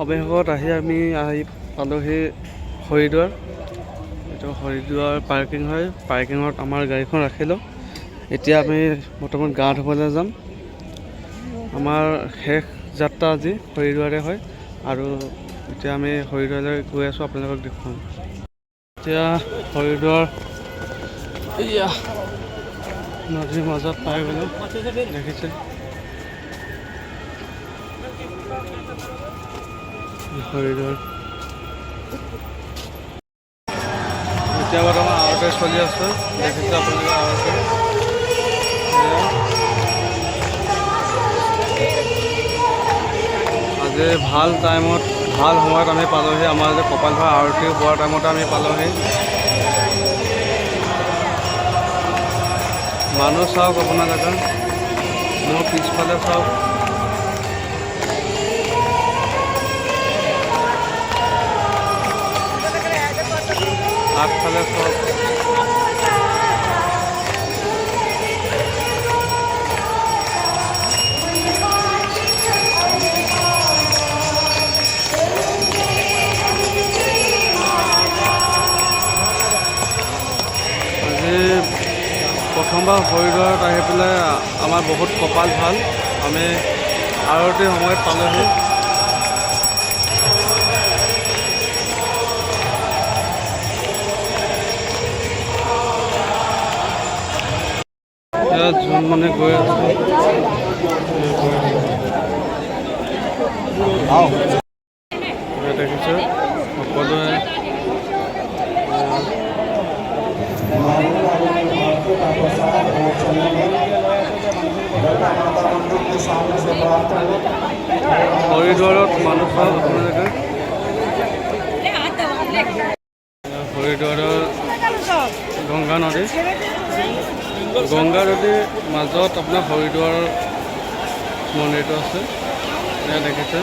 অৱশেষত আহি আমি আহি পালোহি হৰিদ্বাৰ। এইটো হৰিদ্বাৰ পাৰ্কিং হয়। পাৰ্কিঙত আমাৰ গাড়ীখন ৰাখিলোঁ। এতিয়া আমি বৰ্তমান গা ধুবলৈ যাম। আমাৰ শেষ যাত্ৰা আজি হৰিদ্বাৰে হয় আৰু এতিয়া আমি হৰিদ্বাৰলৈ গৈ আছোঁ, আপোনালোকক দেখুৱাম। এতিয়া হৰিদ্বাৰ এয়া নদীৰ মাজত পাই গ'লোঁ, দেখিছে। হৰিদ্বাৰ এতিয়া বৰ্তমান আৰতি চলি আছে, দেখিছে আপোনালোকে আৰতি। এয়া। আজি ভাল টাইমত, ভাল সময়ত আমি পালোহি। আমাৰ যে কপাল ভাল, আৰতি হোৱাৰ টাইমতে আমি পালোহি। মানুহ চাওক আপোনালোকে, মোৰ পিছফালে চাওক। আগফালে চাওক। আজি প্ৰথমবাৰ হৰিদ্বাৰত আহি পেলাই আমাৰ বহুত কপাল ভাল, আমি আৰতিৰ সময়ত পালোহি। ইয়াত জোনমণি গৈ আছে, গৈ আছে। এয়া দেখিছে সকলোৱে। प्रसाद और चलेंगे माता मंदिर के सामने से प्राप्त हो। হৰিদ্বাৰত মানুহ চাওক আপোনালোকে। হৰিদ্বাৰৰ গংগা নদী, গংগা নদীৰ মাজত আপোনাৰ হৰিদ্বাৰ মন্দিৰটো আছে। এয়া দেখিছে,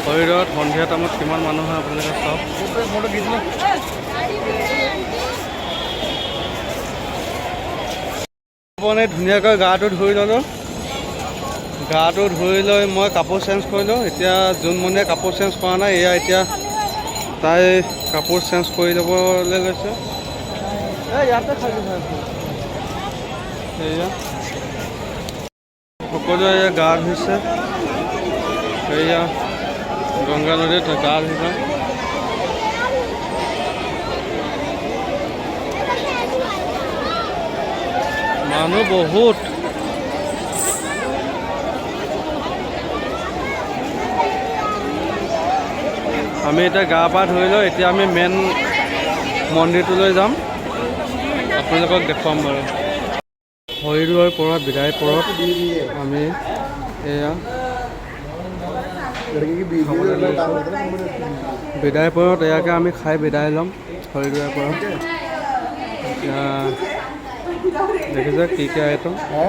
হৰিদ্বাৰত সন্ধিয়া টাইমত কিমান মানুহ হয় আপোনালোকে চাওক। মানে ধুনীয়াকৈ গাটো ধুই ল'লোঁ। গাটো ধুই লৈ মই কাপোৰ চেঞ্জ কৰিলোঁ। এতিয়া জোনমণিয়ে কাপোৰ চেঞ্জ কৰা নাই। এয়া এতিয়া তাই কাপোৰ চেঞ্জ কৰি ল'বলৈ লৈছে। এই ইয়াতে খাই। সেয়া সকলোৱে এয়া গা ধুইছে। সেয়া গংগা নদীত গা ধুইছে। মানুহ বহুত। আমি এতিয়া গা পা ধুই লৈ এতিয়া আমি মেইন মন্দিৰটোলৈ যাম, আপোনালোকক দেখুৱাম বাৰু। হৰিদ্বাৰৰ পৰা বিদায় পৰত আমি এয়া लड़की की बीवी। খাবলৈ লৈছোঁ। বিদায় পৰত এয়াকে আমি খাই বিদায় ল'ম হৰিদ্বাৰৰ পৰা। এতিয়া দেখিছে কি কি আইটম। है।